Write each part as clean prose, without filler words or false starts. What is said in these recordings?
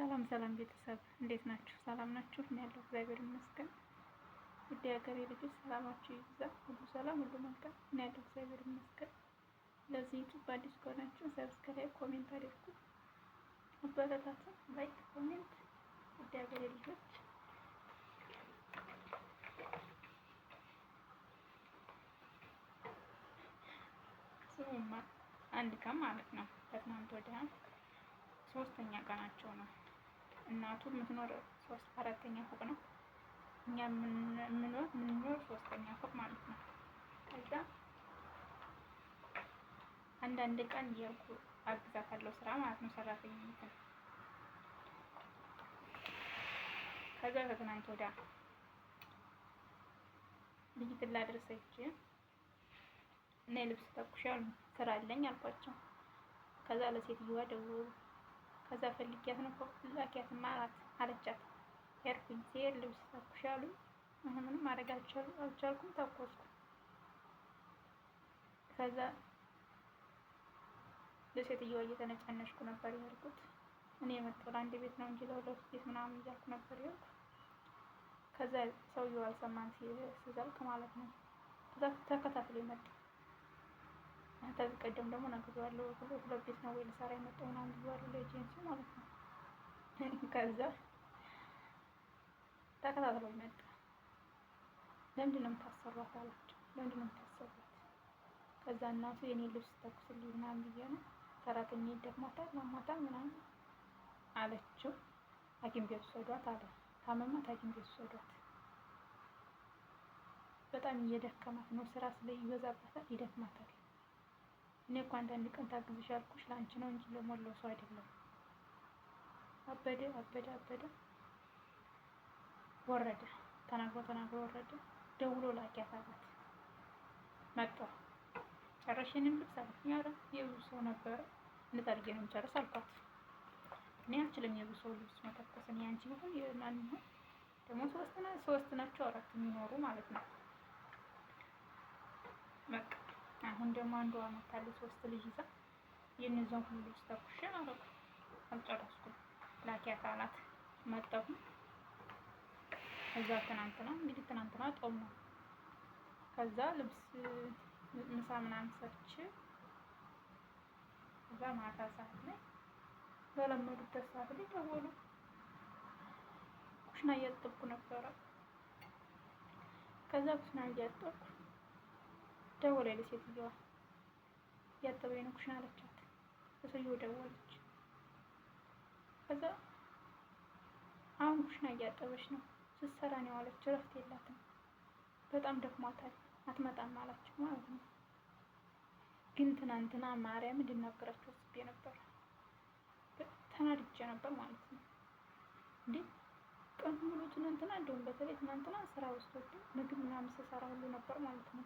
ሰላም ሰላም ቤተሰብ እንዴት ናችሁ? ሰላም ናችሁ? እኔ ያለው እግዚአብሔር ይመስገን። ውድ የሀገሬ ልጆች ሰላማችሁ ይብዛ። ሁሉ ሰላም፣ ሁሉ መልካም። እኔ ያለው እግዚአብሔር ይመስገን። ለዚህ ዩቱብ አዲስ ከሆናችሁ subscribe፣ comment አድርጉ። አበረታቱ፣ like፣ comment። ውድ የሀገሬ ልጆች ስሙማ አንድ ቀን ማለት ነው ከትናንት ወዲያ ሶስተኛ ቀናቸው ነው። እናቱ የምትኖር ሶስት አራተኛ ፎቅ ነው። እኛ የምንኖር ሶስተኛ ፎቅ ማለት ነው። ከዛ አንዳንድ ቀን እየሄድኩ አግዛታለሁ ስራ ማለት ነው፣ ሰራተኝነትን። ከዛ ከትናንት ወዲያ ልጅትን ላደርስ ሄጄ እኔ ልብስ ተኩሻል ስራ አለኝ አልኳቸው። ከዛ ለሴትዮዋ ደወሉ። ከዛ ፈልጊያት ነው ላኪያትማ አለቻት። ሄድኩኝ። ሲሄድ ልብስ ተኩሽ አሉኝ። አሁን ምንም ማድረግ አልቻልኩም፣ ተኮስኩ። ከዛ ለሴትዮዋ እየተነጫነሽኩ ነበር የሄድኩት። እኔ የመጣው ለአንድ ቤት ነው እንጂ ለሁለት ቤት ምናምን እያልኩ ነበር የሄድኩ። ከዛ ሰውየው አልሰማን ሲዘልቅ ማለት ነው። ከዛ ተከታትሎ የመጣ ከዚህ ቀደም ደግሞ ነግሬዋለሁ። ሁለት ቤት ነው ወይ ልሰራ የመጣው ምናምን ብዬዋለሁ ለኤጀንሲው ማለት ነው። ከዛ ተከታትሎ መጣ። ለምንድን ነው የምታሰሯት አላቸው። ለምንድን ነው የምታሰሯት? ከዛ እናቱ የኔ ልብስ ተኩስልኝ ምናምን ብዬ ነው ሰራተኛ ይደክማታል ማማታል ምናምን አለችው። ሐኪም ቤት ውሰዷት አለ። ታመማት፣ ሐኪም ቤት ውሰዷት። በጣም እየደከማት ነው፣ ስራ ስለይበዛባታል ይደክማታል። እኔ እኮ አንዳንድ ቀን ታግዝሽ ያልኩሽ ለአንቺ ነው እንጂ ለሞላው ሰው አይደለም። አበደ አበደ አበደ። ወረደ፣ ተናግሮ ተናግሮ ወረደ። ደውሎ ላኪያት አላት። መጣሁ። ጨረሽንም ልብስ አለችኝ። ኧረ የብዙ ሰው ነበረ እንዴት አድርጌ ነው የምጨርስ አልኳት። እኔ አልችልም የብዙ ሰው ልብስ መተኮስ። እኔ አንቺ ይሁን የማን ይሁን ደግሞ ሶስት ናቸው አራት የሚኖሩ ማለት ነው። በቃ አሁን ደግሞ አንዷ መታለች ሶስት ልጅ ይዛ የእነዚያን ሁሉ ልብስ ተኩሼ አረኩ። አልጨረስኩም። ላኪያት አላት። መጣሁ። ከዛ ትናንትና እንግዲህ ትናንትና ጦም ነው። ከዛ ልብስ ምሳ ምናምን ሰርቼ ከዛ ማታ ሰዓት ላይ በለመዱበት ሰዓት ላይ ደወሉ። ኩሽና እያጠብኩ ነበረ። ከዛ ኩሽና እያጠብኩ ደወለች ለሴትየዋ። እያጠበኝ ነው ኩሽና አለቻት። ለሰውዬው ደወለች። ከዛ አሁን ኩሽና እያጠበች ነው ስትሰራ ነው የዋለች፣ እረፍት የላትም፣ በጣም ደክሟታል፣ አትመጣም አላቸው ማለት ነው። ግን ትናንትና ማርያም እንድናገራቸው አስቤ ነበር፣ ተናድጄ ነበር ማለት ነው። እንዴ ቀን ሙሉ ትናንትና፣ እንደውም በተለይ ትናንትና ስራ ወስዶብኝ ምግብ ምናምን ስሰራ ሁሉ ነበር ማለት ነው።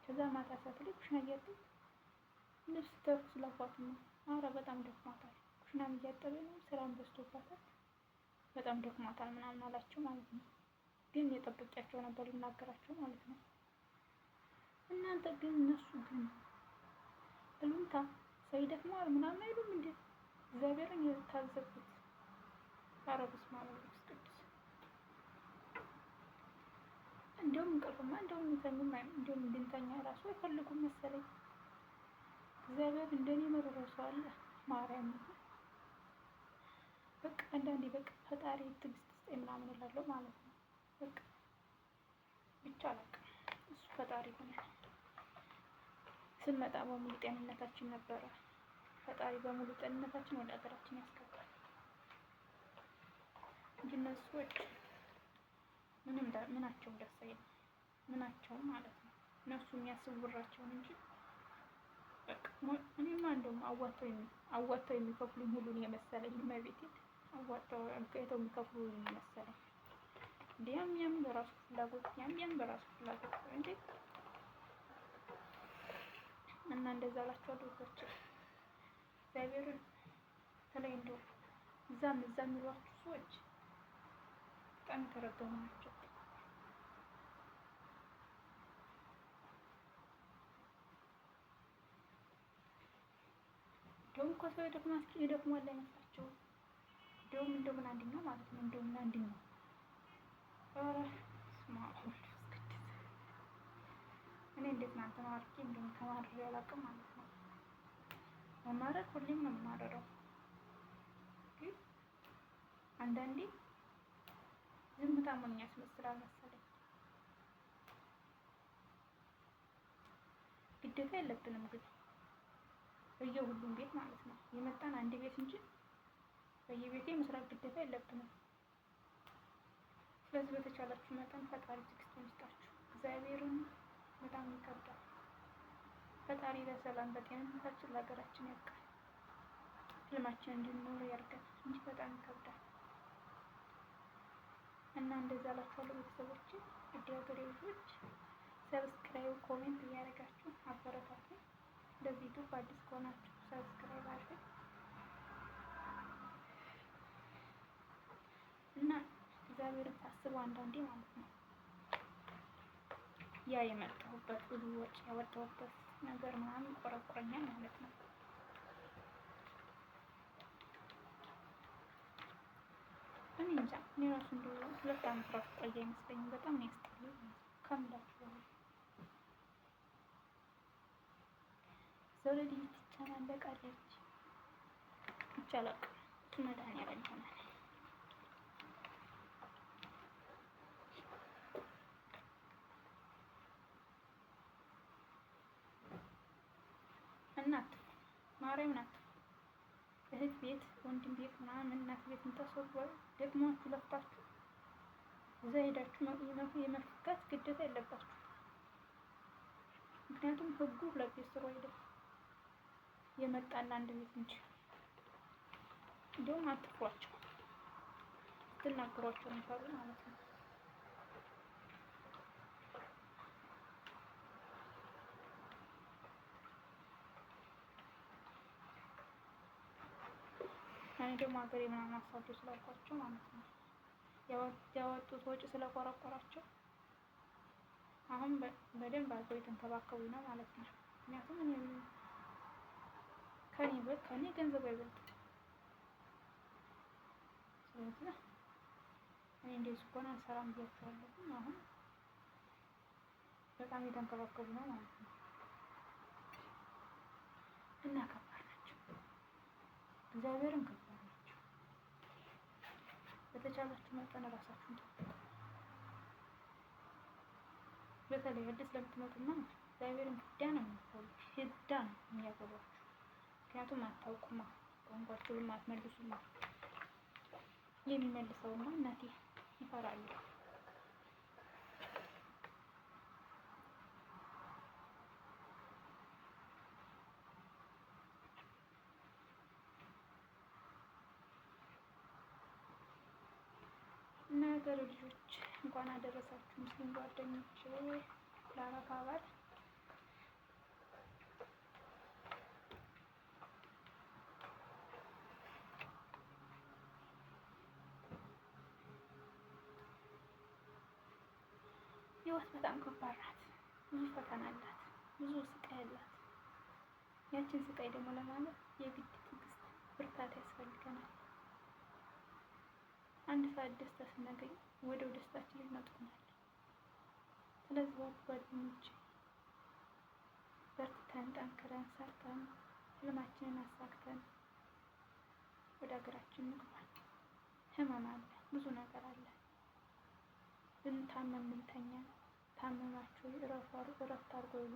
ከዛ ማታ ሰዓት ላይ ኩሽና እያጠብኩ ልብስ ተኩስ ላኳት ነው። አረ በጣም ደክሟታል፣ ኩሽናም እያጠበ ነው፣ ስራም በዝቶባታል፣ በጣም ደክሟታል ምናምን አላቸው ማለት ነው። ግን የጠበቂያቸው ነበር ልናገራቸው ማለት ነው። እናንተ ግን እነሱ ግን እሉንታ ሰው ይደክመዋል ምናምን አይሉም እንዴ? እግዚአብሔርን የታዘብኩት። ኧረ በስመ አብ ወመንፈስ ቅዱስ። እንደውም እንቅልፍማ እንደውም የሚተኙም እንደውም እንድንተኛ ራሱ አይፈልጉም መሰለኝ። እግዚአብሔር እንደኔ መረረው ሰው አለ? ማርያም በቃ አንዳንዴ በቃ ፈጣሪ ትዕግስት ስጠኝ ምናምን እላለሁ ማለት ነው። በቃ ብቻ አላውቅም፣ እሱ ፈጣሪ ሆነ። ስንመጣ በሙሉ ጤንነታችን ነበረ። ፈጣሪ በሙሉ ጤንነታችን ወደ ሀገራችን ያስገባል እንጂ እነሱ ሰዎች ምንም ምናቸውም ደስ አይልም። ምናቸውም ማለት ነው። እነሱ የሚያስቡ ብራቸውን እንጂ በቃ እኔማ እንደውም አዋጥተው የሚከፍሉኝ ሁሉን የመሰለኝ እመቤቴን አዋጥተው አጋይተው የሚከፍሉኝ የመሰለኝ እንዴ ያም ያም በራሱ ፍላጎት ያም ያም በራሱ ፍላጎት እንዴ እና እንደዛ እላቸዋለሁ። ወዶች እግዚአብሔርን በተለይ እንደው እዛም እዛም የሚሏችሁ ሰዎች በጣም የተረገሙ ናቸው። እንደውም እኮ ሰው ይደክማል አይመስላቸውም። እንደው እንደውም እንደውም አንደኛው ማለት ነው እንደውም አንደኛው ኧረ ስማ መንፈስ ቅዱስ እኔ እንዴት ናንተ ተማርኬ እንደውም ተማርሬ አላውቅም ማለት ነው። መማረር ሁሌም ነው የምማረረው፣ ግን አንዳንዴ ዝምታ ሞኝ ያስመስላል መሰለኝ። ግዴታ የለብንም ግን በየሁሉም ቤት ማለት ነው የመጣን አንድ ቤት እንጂ በየቤቴ መስራት ግዴታ የለብንም። ስለዚህ በተቻላችሁ መጠን ፈጣሪ ትዕግስቱን ይስጣችሁ። እግዚአብሔርን በጣም ይከብዳል። ፈጣሪ በሰላም በጤንነታችን ለሀገራችን ያብቃል። ህልማችን እንድንኖር ያድርገን እንጂ በጣም ይከብዳል። እና እንደዛ እላችኋለሁ ቤተሰቦች፣ ውድ የሀገሬ ልጆች subscribe፣ comment እያደረጋችሁ አበረታቱ። ለዚህ YouTube አዲስ ከሆናችሁ subscribe አድርጉ እና እግዚአብሔርን ሳስበው አንዳንዴ ማለት ነው ያ የመጣሁበት ብዙ ወጪ ያወጣሁበት ነገር ምናምን ቆረቆረኛል ማለት ነው። እኔ እንጃ እኔ ራሱ እንደው 2 ዓመት ራሱ ቆየ አይመስለኝም። በጣም ነው ያስጠላኝ ከምላችሁ በላይ ሰው ላይ ትጨማለቃለች። ብቻ አላውቅም። እሱ መድኃኒዓለም ይሆናል። እናት ማርያም ናት። እህት ቤት፣ ወንድም ቤት ምናምን እናት ቤት የምታስወሩ ደግማችሁ ለፍታችሁ እዛ ሄዳችሁ የመፍታት ግዴታ የለባችሁ። ምክንያቱም ህጉ ሁለት ቤት ስሩ አይደለም የመጣና አንድ ቤት እንጂ። እንዲሁም አትፍሯቸው፣ ስትናገሯቸው የሚፈሩ ማለት ነው። እኔ ደግሞ ሀገሬ ምናምን አሳዱ ስላልኳቸው ማለት ነው ያወጡት ወጪ ስለቆረቆራቸው አሁን በደንብ አድርገው የተንከባከቡ ነው ማለት ነው። ምክንያቱም እኔ ከኔ ገንዘብ አይበልጥም። ስለዚህ እኔ እንደዚህ ከሆነ አልሰራም ብያቸዋለሁ። አሁን በጣም የተንከባከቡ ነው ማለት ነው እና ከባድ ናቸው። እግዚአብሔርን ከባድ ናቸው። በተቻላችሁ መጠን እራሳችሁን ጠብቁ። በተለይ አዲስ ለምትመጡማ እግዚአብሔርን ግዳ ነው የሚሆኑት፣ ግዳ ነው የሚያገቧችሁ። ምክንያቱም አታውቁማ፣ ቋንቋችሁንም አትመልሱማ። የሚመልሰውማ እናቴ ይፈራሉ። እና ሀገር ልጆች እንኳን አደረሳችሁ ሙስሊም ጓደኞች ለአረፋ በዓል። ህይወት በጣም ከባድ ናት። ብዙ ፈተና አላት፣ ብዙ ስቃይ አላት። ያችን ስቃይ ደግሞ ለማለፍ የግድ ትዕግስት፣ ብርታት ያስፈልገናል። አንድ ሰዓት ደስታ ስናገኝ ወደው ደስታችን ይነጥቁናል። ስለዚህ ውድ ጓደኞቼ በርትተን ጠንክረን ሰርተን ህልማችንን አሳክተን ወደ ሀገራችን እንግባ። ህመም አለ፣ ብዙ ነገር አለ። ብንታመም ብንተኛ ታመማችሁ እረፍት አድርጎ ይሉ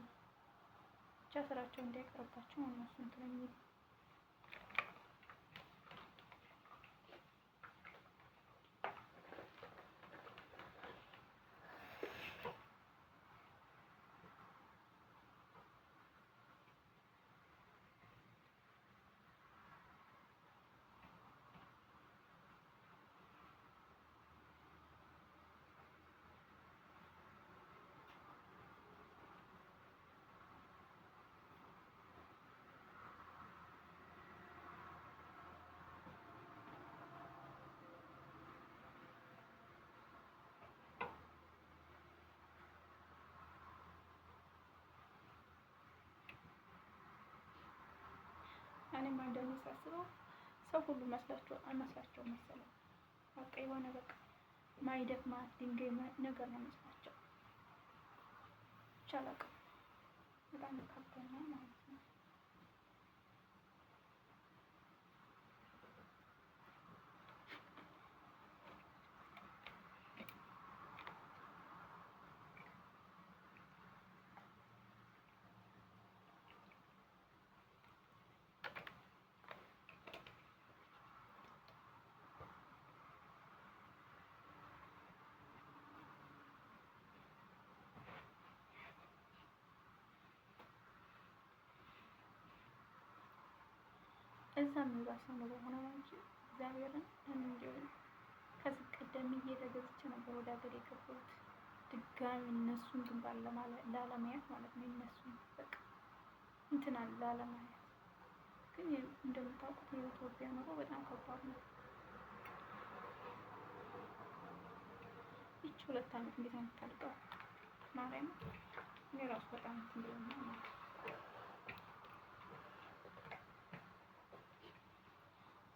ብቻ ስራቸው እንዳይቀርባቸው እነሱ እንትን የሚሉ እኔም አንዳንዴ ሳስበው ሰው ሁሉ መስላቸው አይመስላቸው መሰለኝ። በቃ የሆነ በቃ ማይደክማት ድንጋይ ነገር ነው መስላቸው። ብቻ አላውቅም፣ በጣም ከብዶኛል ማለት ነው። እዛ የሚባሰው ኑሮ ሆነ ነው እንጂ እግዚአብሔርን እንዲሁ ከዚህ ቀደም እየተገዝቼ ነበር ወደ ሀገር የገባሁት። ድጋሚ እነሱን ግንባር ላለማየት ማለት ነው። እነሱን በቃ እንትን ላለማየት ግን እንደምታውቁት የኢትዮጵያ ኑሮ በጣም ከባድ ነው። ይቺ 2 ዓመት እንዴት ነው የምታልቀው? ማርያም እኔ ራሱ በጣም እንትን ብሎኛል ማለት ነው።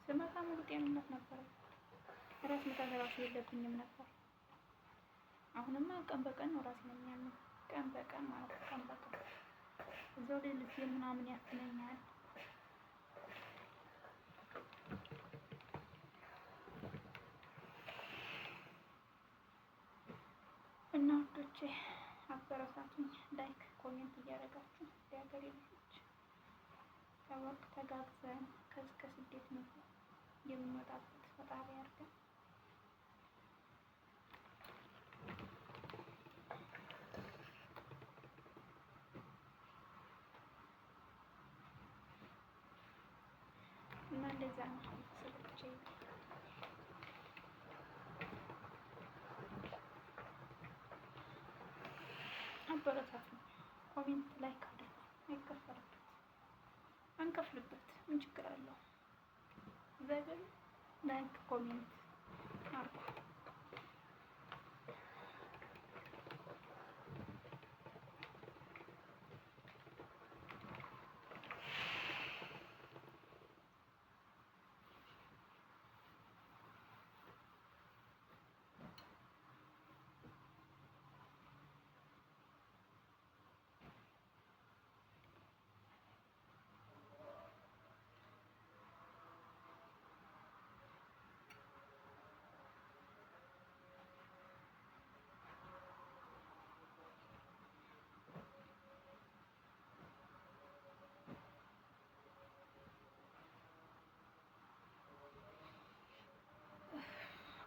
ስመጣ ሙሉ ጤንነት ነበረ። ራስ ምታት ራሱ የለብኝም ነበር። አሁንማ ቀን በቀን ነው ራሴን የሚያመኝ፣ ቀን በቀን ማለት ነው። ቀን በቀን እዛው ላይ ልቤን ምናምን ያፍነኛል። እና ውዶቼ አበረታቱኝ፣ like comment እያደረጋችሁ የሀገሬ ልጆች ተወቅ ተጋግዘን ከዚህ ከስደት ኑሮ የምንወጣበት ፈጣሪ ያድርገን። እና እንደዛ ነው ቤተሰቦቼ። አበረታቱ፣ comment like አድርጉ። አይከፈልበት፣ አንከፍልበት፣ ምን ችግር አለው? እግዚአብሔር like comment አድርጉ።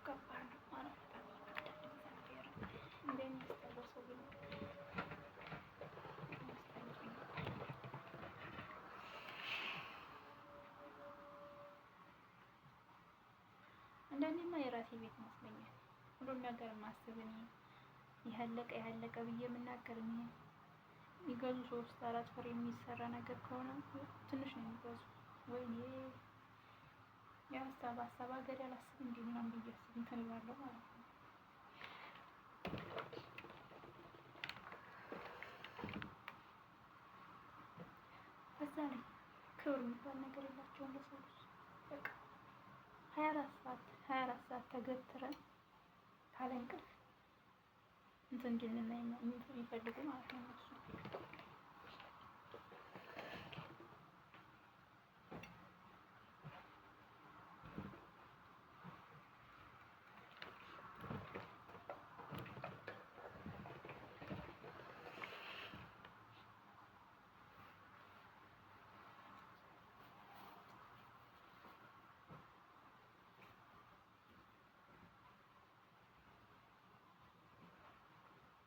ከባድ ነው ማለት በጣም ይከብዳል። እግዚአብሔር እንደሚያስጠላው ሰው ቢኖር አንዳንዴማ የራሴ ቤት ይመስለኛል። ሁሉም ነገር ማስብ እኔ ያለቀ ያለቀ ብዬ የምናገር እኔ የሚገዙ 3 4 ፍሬ የሚሰራ ነገር ከሆነ ትንሽ ነው የሚገዙ። ወይኔ የሀሳብ ሀሳብ ሀገር ያላስብ እንዲህ ምናምን ብዬ አስብ እንትን እላለሁ ማለት ነው። በዛ ላይ ክብር የሚባል ነገር የላቸውም ለሰው ልጅ። በቃ 24 ሰዓት ተገትረን ካለ እንቅልፍ እንትን እንድንል የሚፈልጉ ማለት ነው እነሱ።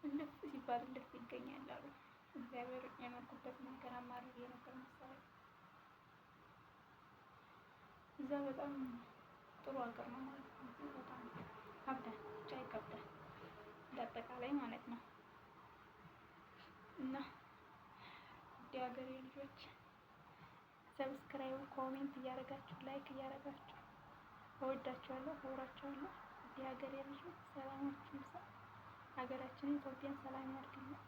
እልፍ ሲባል እልፍ ይገኛል አሉ። እግዚአብሔር የኖርኩበት ነገር አማርሬ ነበር መሰለኝ። እዛ በጣም ጥሩ ሀገር ነው ማለት ነው። በጣም ከብዳል፣ ብቻ ይከብዳል እንዳጠቃላይ ማለት ነው። እና ውድ የሀገሬ ልጆች subscribe፣ comment እያደረጋችሁ like እያደረጋችሁ እወዳችኋለሁ፣ አከብራችኋለሁ። ውድ የሀገሬ ልጆች ሰላማችሁ ይብዛ። ሀገራችንን ኢትዮጵያን ሰላም ያድርግልን።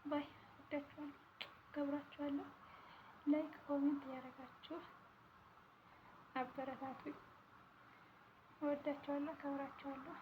bye። እወዳችኋለሁ፣ አከብራችኋለሁ። like comment እያደረጋችሁ አበረታቱኝ። እወዳቸዋለሁ፣ አከብራቸዋለሁ።